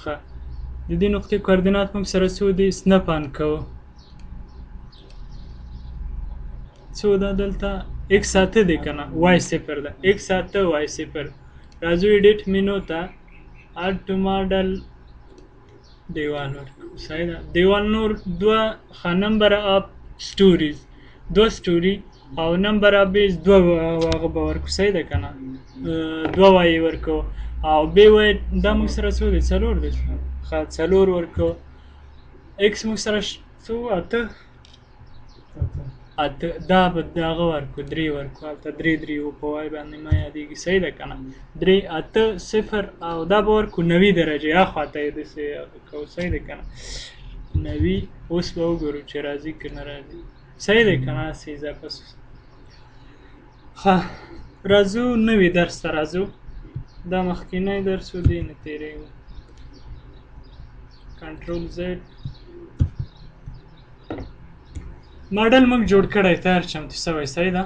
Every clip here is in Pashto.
ښه، د دې نقطې کوردینات موږ سره څو دي؟ سنپ آن کوو، څو ده دلته؟ ایکس 8 دی که نه؟ وای 0 ده، ایکس 8 وای 0. راځو ایډیټ مینو ته، اډ ټو ماډل، دیوال ورکو. صحیح ده، دیوال نور دوه. ښه، نمبر اف سټوریز دوه سټوري او نمبر اف بیز دوه هغه به ورکو. صحیح ده که نه؟ دوه وایي ورکو او بی وای. دا موږ سره څو دی؟ څلور دی. ښه، څلور ورکو. ایکس موږ سره څو؟ 8، 8. دا به دغه ورکو، درې ورکو هلته، درې درې و په وای باندې ما یادېږي. صحیح ده که نه؟ درې، 8، 0 او دا به ورکو 90 درجې اخوا ته یې داسې کوو. صحیح ده که نه؟ 90. اوس به وګورو چې راځي که نه راځي. صحیح ده که نه؟ هسې اضافه سو. ښه، راځو نوي درس ته راځو. دا مخکینی درس و، دې نه تېرېږو. کنټرول زیډ. ماډل موږ جوړ کړی، تیار چمتو سوی. صحیح ده،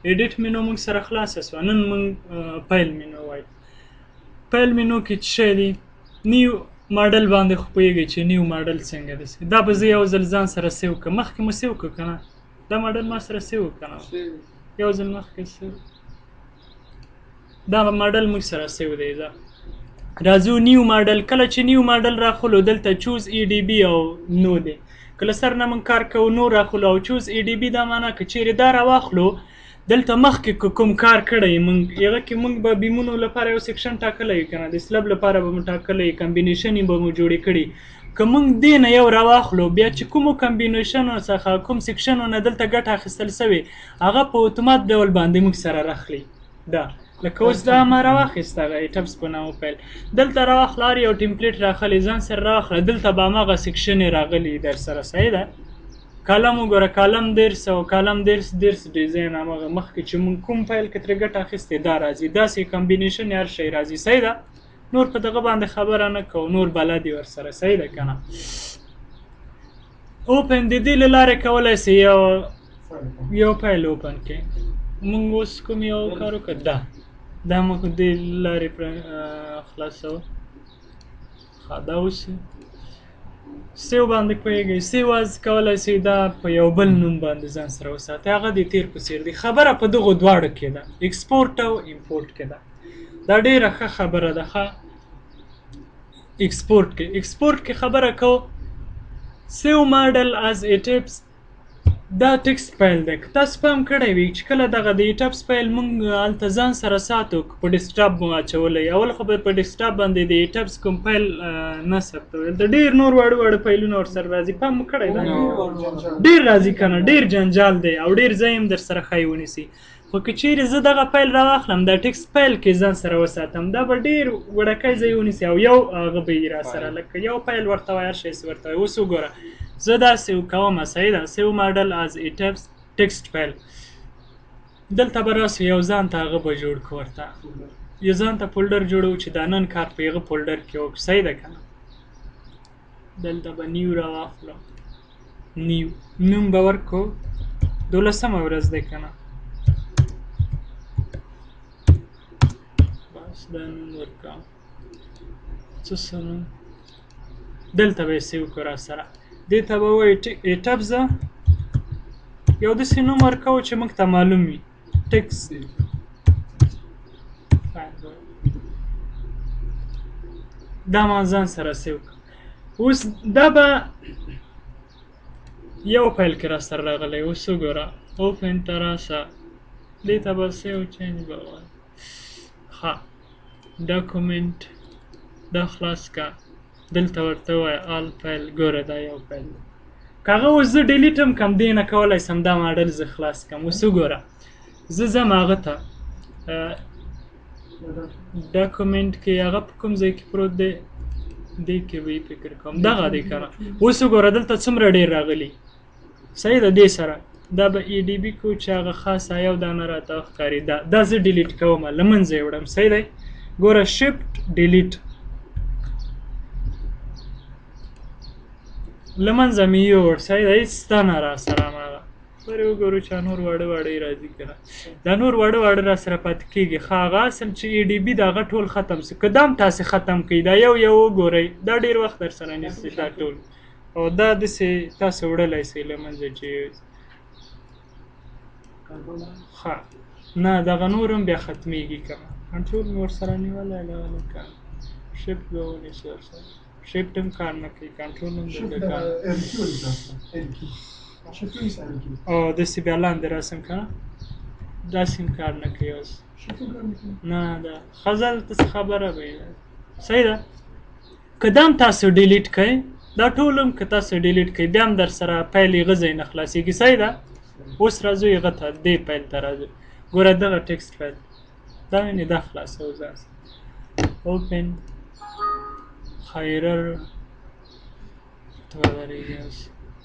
ایډیټ مینو موږ سره خلاصه سوه. نن موږ فایل مینو وایو. فایل مینو کې څه شی دی؟ نیو ماډل باندې خو پوهېږئ چې نیو ماډل څنګه دی. دا به زه یو ځل ځان سره سیو کړم. مخکې مو سیو کړ که نه؟ دا ماډل ما سره سیو که نه؟ یو ځل مخکې سیو. دا ماډل موږ سره سیو دی. دا راځو نیو ماډل. کله چې نیو ماډل راخلو، دلته چوز ای ډي بي او نو دی. کله سر نه موږ کار کوو، نو راخلو او چوز ای ډي بي. دا معنا که چیرې دا راواخلو، دلته مخکې که کوم کار کړی موږ هغه کې، موږ به بیمونو لپاره یو سیکشن ټاکلی که نه؟ د سلب لپاره به مو ټاکلی، کمبینیشن به مو جوړې کړي. که موږ دې نه یو راواخلو، بیا چې کومو کمبینیشنو څخه، کوم سیکشنو نه دلته ګټه اخیستل سوې، هغه په اتومات ډول باندې موږ سره راخلي. دا لکه اوس دا ما راواخیسته، هغه ایټمز په نامه فایل دلته راواخله، هر یو ټیمپلیټ راخلي ځان سره راواخله، دلته به هماغه سیکشن یې راغلي در سره. صحیح ده، کالم وګوره، کالم 30 او کالم 30 30 ډیزاین، هماغه مخکې چې موږ کوم فایل کې ترې ګټه اخیستې دا راځي، داسې کمبینیشن هر شی راځي. صحیح ده، نور په دغه باندې خبره نه کوو، نور بلد یې ورسره. صحیح ده که نه؟ اوپن د دې له لارې کولی سي یو یو فایل اوپن کړي. موږ اوس کوم یو کار وکړ؟ دا موږ دې لارې پر خلاصوو. ښه، دا اوس سیو باندې پوهېږئ؟ سیو از کولی سئ دا په یو بل نوم باندې ځان سره وساتئ، هغه د تېر په څېر دی. خبره په دغو دواړو کې ده، ایکسپورټ او امپورټ کې ده. دا ډېره ښه خبره ده. ښه، ایکسپورټ کې، ایکسپورټ کې خبره کوو. سیو ماډل از ایټپس، دا ټیکسټ فایل دی. که تاسو پام کړی وي چې کله دغه د ایټپس فایل مونږ هلته ځان سره ساتو، که په ډیسکټاپ مو اچولی، اول خو به په ډیسکټاپ باندې د ایټپس کوم فایل نه ثبتوي، هلته ډېر نور واړه واړه فایلونه ورسره راځي. پام مو کړی ده؟ ډېر راځي که نه؟ ډېر جنجال دی او ډېر ځای هم در سره ښایي ونیسي. خو که چیرې زه دغه فایل راواخلم، دا ټیکسټ فایل کې ځان سره وساتم، دا به ډېر وړوکی ځای ونیسي او یو هغه به یې را سره لکه یو فایل ورته وایي، هر شی ورته وایي. اوس وګوره، زه داسې کوم. صحیح ده، سیو ماډل از ایټپس ټیکسټ فایل. دلته به راسو، یو ځان ته هغه به جوړ کړو، ورته یو ځان ته فولډر جوړو چې دا نن کار په هغه فولډر کې وکړو. صحیح ده که نه؟ دلته به نیو راواخلو، نیو نوم به ورکړو، 12مه ورځ دی که نه؟ بس دا نوم ورکړم. څه څه نوم؟ دلته به یې سیو کړو را سره. دې ته به وایي ایټپس، یو داسې نوم ورکوو چې موږ ته معلوم وي، ټیکسټ فایل. دا ما ځان سره سیو کړ. اوس دا به یو فایل کې را سره راغلی. اوس وګوره، اوپن ته راسه، دې ته به سیو چینج به وایي. ښه، ډاکومنټ دا خلاص که، دلته ورته ووایه آل فایل. ګوره، دا یو فایل دی. که هغه اوس زه ډیلیټ هم کړم، دې نه کولی سم دا ماډل زه خلاص کړم. اوس وګوره، زه ځم هغه ته، ډاکومنټ کې هغه په کوم ځای کې پروت دی؟ دې کې به یې فکر کوم، دغه دی که نه؟ اوس وګوره، دلته څومره ډېر راغلي. صحیح ده، دې سره دا به ای ډي بي کو چې هغه خاصه یو دانه راته ښکاري. دا زه ډیلیټ کوم، له منځه یې وړم. صحیح دی، ګوره، شفټ ډیلیټ، له منځه مې یووړ. صحیح ده، هېڅ شته نه را سره هماغه. پرې وګورو چې نور واړه واړه یې راځي که نه. دا نور واړه واړه را سره پاتې کېږي. ښه، هغه اصل چې ای ډي بي د هغه ټول ختم سو. که دا هم تاسې ختم کړئ، دا یو یو وګورئ، دا ډېر وخت در سره نیسي دا ټول. او دا داسې تاسو وړلی سئ له منځه چې ښه نه، دغه نور هم بیا ختمېږي که نه. کنټرول مې ورسره نیولی دی لکه شیفټ به ونیسي ورسره. شیفټ هم کار نه کوي، کنټرول هم درته کار. او داسې بیا لاندې راسم که نه، داسې هم کار نه کوي اوس. نه، دا ښه ته څه خبره به یې صحیح ده. که دا هم تاسو ډیلیټ کړئ، دا ټول هم که تاسو ډیلیټ کړئ، بیا هم در سره فایل یې غځی نه خلاصېږي. صحیح ده. اوس راځو هغه ته، دې فایل ته راځو. ګوره دغه ټیکسټ فایل دا وینې، دا خلاصوو ځان سره. اوپن خیرر ته ودرېږي اوس.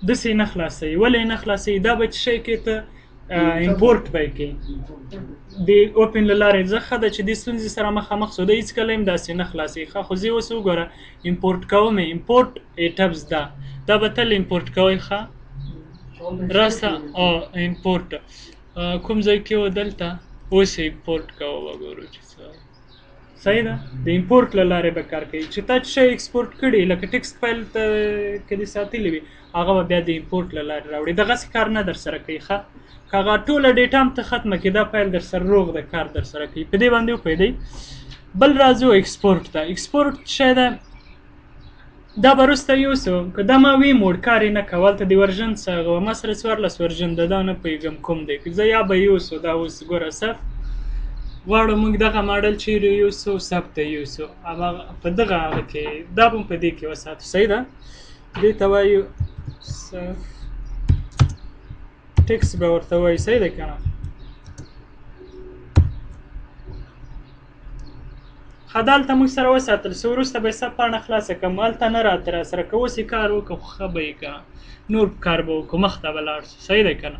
داسې یې نه خلاصوي. ولې یې نه خلاصوي؟ دا به چې شی کې ته امپورټ به یې کوي د اوپن له لارې. زه ښه ده چې دې ستونزې سره مخامخ سو، دا هېڅکله هم داسې نه خلاصوي. ښه، خو زه اوس وګوره امپورټ کوم یې، امپورټ ایټبس ده، دا به تل امپورټ کوئ. ښه راسه او امپورټ کوم ځای کې و، دلته اوس یې امپورټ کوه، وګورو چې څه وایي. صحیح ده. د امپورټ له لارې به کار کوي. چې تا څه شی ایکسپورټ کړي، لکه ټیکسټ فایل ته که دې ساتلي وي، هغه به بیا د امپورټ له لارې راوړي. دغسې کار نه در سره کوي. ښه، که هغه ټوله ډیټا هم ته ختمه کړې، دا فایل در سره روغ ده، کار در سره کوي. په دې باندې وپوهېدئ. بل راځو ایکسپورټ ته. ایکسپورټ څه ده؟ دا به وروسته یوسو. که دا ما وی موډ کار یې نه کوه، هلته د ورژن څه هغه وه، ما سره 14 ورژن ده، دا نه پوهېږم کوم دی، زه یا به یوسو. دا اوس ګوره صف غواړو موږ دغه ماډل چیرې یوسو، سب ته یوسو، هغه په دغه هغه کې، دا به هم په دې کې وساتو. صحیح ده. دې ته وایو سف ټیکس به ورته وایو. صحیح ده که نه؟ ښه، دلته موږ سره وساتل سو. وروسته به یې سب پاڼه خلاصه کړم، هلته نه راته را سره. که اوس یې کار وکړو خو ښه به یې که نه، نور کار به وکړو، مخته به لاړ سو. صحیح ده که نه؟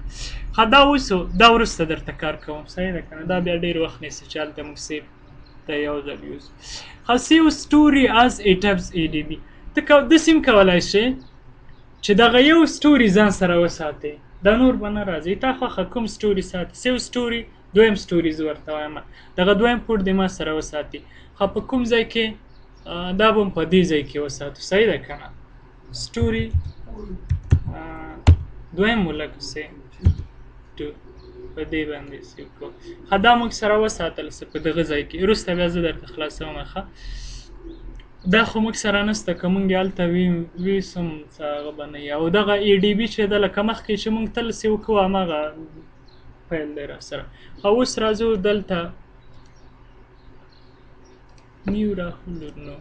ښه، دا اوس دا وروسته درته کار کوم. صحیح ده که نه؟ دا بیا ډېر وخت نیسي چې هلته موږ سیف ته یو ځل یوسو. ښه، سیو سټوري از ایټبس ای ډي بي. ته داسې هم کولی شې چې دغه یو سټوري ځان سره وساتې، دا نور به نه راځي. تا خوښه کوم سټوري ساتې، سیو سټوري، دویم سټوري زه ورته وایم، دغه دویم پورټ دې ما سره وساتي. ښه، په کوم ځای کې؟ دا به هم په دې ځای کې وساتو. صحیح ده که نه؟ سټوري دویم مو لږ سي ټو په دې باندې سیو کړو. ښه، دا موږ سره وساتل سه په دغه ځای کې. وروسته بیا زه درته خلاصوم. ښه، دا خو موږ سره نشته، که موږ یې هلته ویسم څه هغه به نه وي. او دغه ای ډي بي چې ده، لکه مخکې چې موږ تل سیو کوو، هماغه فایل دی را سره. ښه، اوس راځو دلته نیو راخلو. نو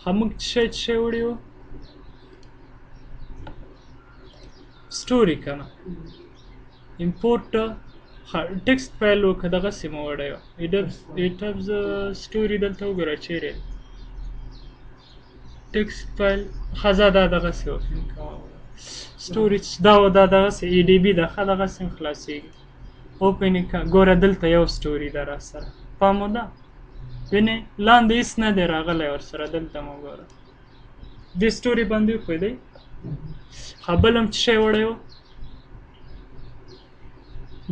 ښه، موږ څه شی وړي وو؟ سټوري که نه، امپورټ. ښه، ټیکسټ فایل و که دغسې مو وړی و. ایټبس سټوري دلته وګوره چیرې ټیکسټ فایل. ښه، زه دا دغسې اوپن کوم. سټوري دا و، دا دغسې ای ډي بي ده. ښه، دغسې هم خلاصېږي. اوپن یې کړه، ګوره دلته یو سټوري ده را سره. پام مو ده، وینې لاندې هېڅ نه دی راغلی ورسره. دلته مو ګوره دې سټوري باندې وپوهېدئ. ښه، بل هم څه شی وړی و؟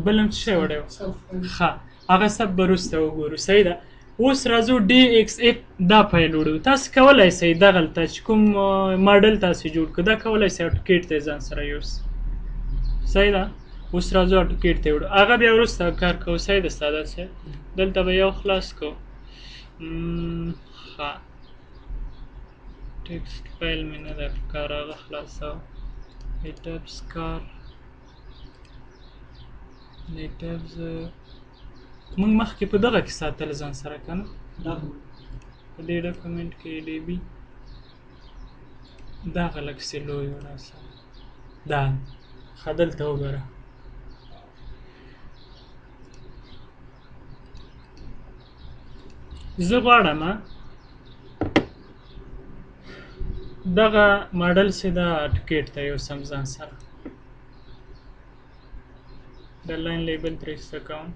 بل هم څه شی وړی و؟ ښه، هغه سب به وروسته وګورو. صحیح ده. اوس راځو ډي ایکس اف دا فایل وړو. تاسو کولی سئ دغلته چې کوم ماډل تاسو جوړ کړو، دا کولی سئ اټوکیټ ته ځان سره یوسئ. صحیح ده. اوس راځو اټوکیټ ته وړو، هغه بیا وروسته کار کوو. صحیح ده ساده صاحب. دلته به یو خلاص کوو. ښه، ټیکسټ فایل مې نه دی په کار، هغه خلاصوم. ایټبس کار ایټبس موږ مخکې په دغه کې ساتل ځان سره که نه، په دې ډاکومنټ کې ډي بي دغه لږ څه لوی و راسره. دا ښه، دلته وګوره. زه غواړم دغه ماډل چې دا اټوکیټ ته یوسم ځان سره. د لاین لیبل ترې ایسته کوم.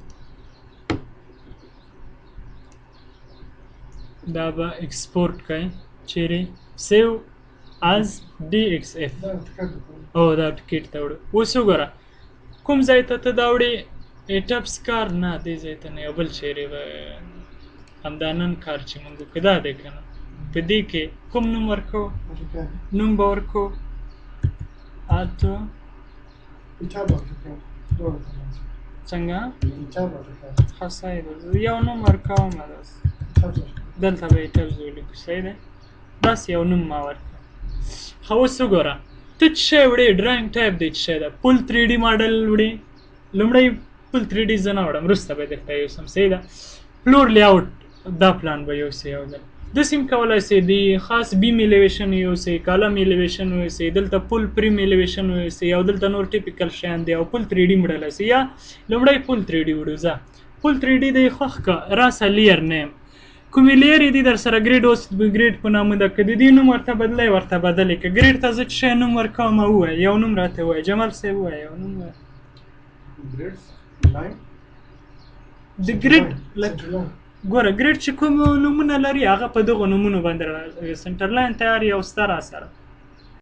دا به ایکسپورټ کړئ چیرې؟ سیو از ډي ایکس اف. او دا اټوکیټ ته وړو. اوس وګوره کوم ځای ته ته دا وړې؟ ایټپس کار نه، دې ځای ته نه، یو بل چیرې به همدا نن کار چې موږ وکړو دا دی که نه. په دې کې کوم نوم ورکو؟ نوم به ورکو اتو څنګه؟ ښه صحیح ده، یو نوم ورکوم داسې، دلته به ایټپس ولیکو. صحیح دی، داسې یو نوم ما ورکړ. ښه اوس وګوره ته څه شی وړې؟ ډراینګ ټایپ دی څه شی ده؟ فول 3D ماډل وړې. لومړی فول 3D زه نه وړم، وروسته به درته یوسم. صحیح ده. فلور لیاوټ دا پلان به یوسې، یو ځل داسې هم کولی سې، د خاص بیم الیویشن یوسې، کالم الیویشن یوسې، دلته فول فریم الیویشن یوسې، او دلته نور ټیپیکل شیان دی، او فول 3D وړلی سې. یا لومړی فول 3D وړو. ځه فول 3D دی خوښ که، راسه لیر نیم کومې لیرې دي در سره، ګریډ اوس ګریډ په نامه ده، که د دې نوم ورته بدلی ورته بدلې که. ګریډ ته زه څه شی نوم ورکوم ووایه، یو نوم راته ووایه جمال صاحب، ووایه یو نوم ووایه. د ګریډ لکه ګوره ګریډ چې کوم نومونه لري هغه په دغو نومونو باندې راځي. سنټر لاین تیار یو سته را سره.